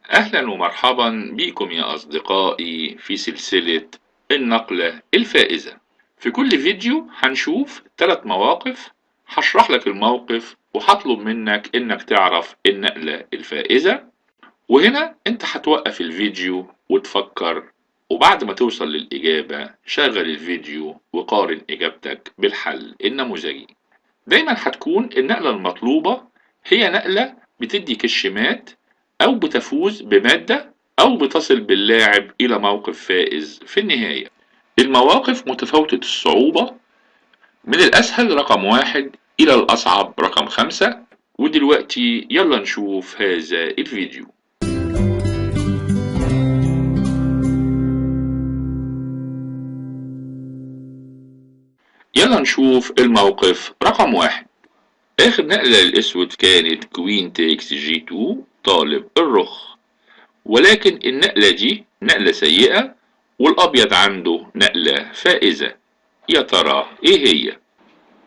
أهلا ومرحبا بكم يا أصدقائي في سلسلة النقلة الفائزة. في كل فيديو هنشوف 3 مواقف، هشرح لك الموقف وهطلب منك انك تعرف النقلة الفائزة، وهنا انت هتوقف الفيديو وتفكر، وبعد ما توصل للإجابة شغل الفيديو وقارن إجابتك بالحل النموذجي. دايما هتكون النقلة المطلوبة هي نقلة بتدي كشمات أو بتفوز بمادة أو بتصل باللاعب إلى موقف فائز في النهاية. المواقف متفاوتة الصعوبة من الأسهل رقم 1 إلى الأصعب رقم 5. ودلوقتي يلا نشوف هذا الفيديو. يلا نشوف الموقف رقم 1. آخر نقلة للأسود كانت queen takes G 2 طالب الرخ، ولكن النقلة دي نقلة سيئة والأبيض عنده نقلة فائزة. يا ترى إيه هي؟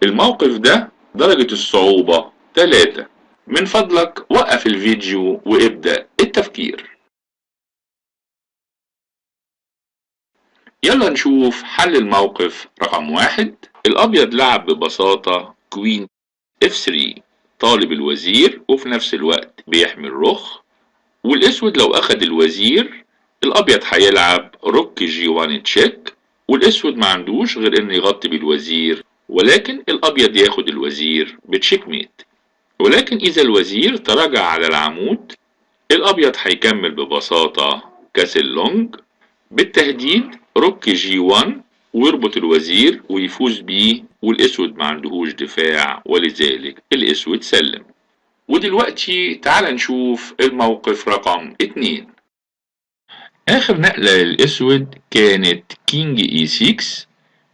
الموقف ده درجة الصعوبة 3. من فضلك وقف الفيديو وابدأ التفكير. يلا نشوف حل الموقف رقم 1. الأبيض لعب ببساطة queen F3 طالب الوزير وفي نفس الوقت بيحمي الرخ، والأسود لو أخد الوزير الأبيض هيلعب rook G 1 check، والأسود ما عندوش غير إنه يغطي بالوزير، ولكن الأبيض ياخد الوزير ب checkmate. ولكن إذا الوزير تراجع على العمود الأبيض هيكمل ببساطة castle long بالتهديد rook G 1 ويربط الوزير ويفوز بيه، والاسود ما عندهوش دفاع ولذلك الاسود سلم. ودلوقتي تعال نشوف الموقف رقم 2. اخر نقلة للاسود كانت king E 6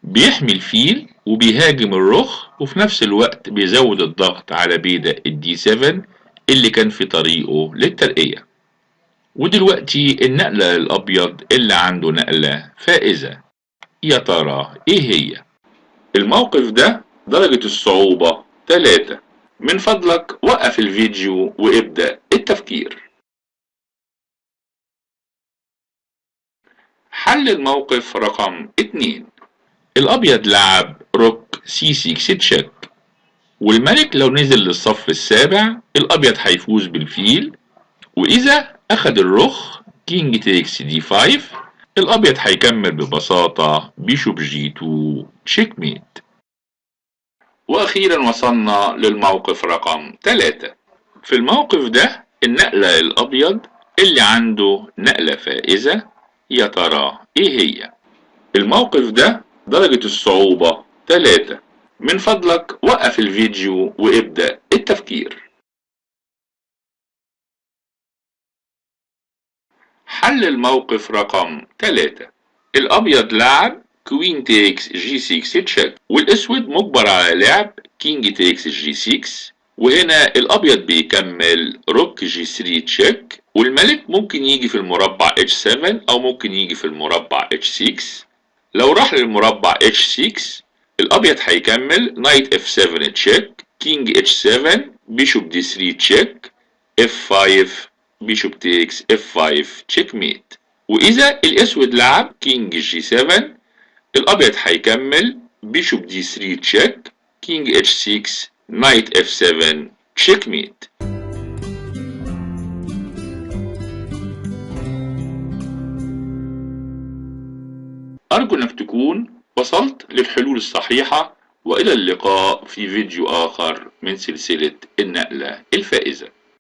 بيحمي الفيل وبيهاجم الرخ وفي نفس الوقت بيزود الضغط على بيدق ال D 7 اللي كان في طريقه للترقية. ودلوقتي النقلة للابيض اللي عنده نقلة فائزة، يا ترى ايه هي؟ الموقف ده درجة الصعوبة 3. من فضلك وقف الفيديو وابدأ التفكير. حل الموقف رقم 2. الابيض لعب rook C 6 check، والملك لو نزل للصف السابع الابيض هيفوز بالفيل، واذا اخد الرخ king takes D 5 الابيض هيكمل ببساطة bishop G 2 checkmate. واخيرا وصلنا للموقف رقم 3. في الموقف ده النقلة للابيض اللي عنده نقلة فائزة، يا ترى ايه هي؟ الموقف ده درجة الصعوبة 3. من فضلك وقف الفيديو وابدأ التفكير. حل الموقف رقم 3. الأبيض لعب queen takes G 6 check، والأسود مجبر على لعب king takes G 6، وهنا الأبيض بيكمل rook G 3 check، والملك ممكن يجي في المربع H 7 أو ممكن يجي في المربع H 6. لو راح للمربع H 6 الأبيض هيكمل knight F 7 check، king H 7، bishop D 3 check، F 5، bishop takes F 5 checkmate. واذا الاسود لعب king G 7 الابيض هيكمل bishop D 3 check، king H 6، knight F 7 checkmate. ارجو انك تكون وصلت للحلول الصحيحة، والى اللقاء في فيديو اخر من سلسلة النقلة الفائزة.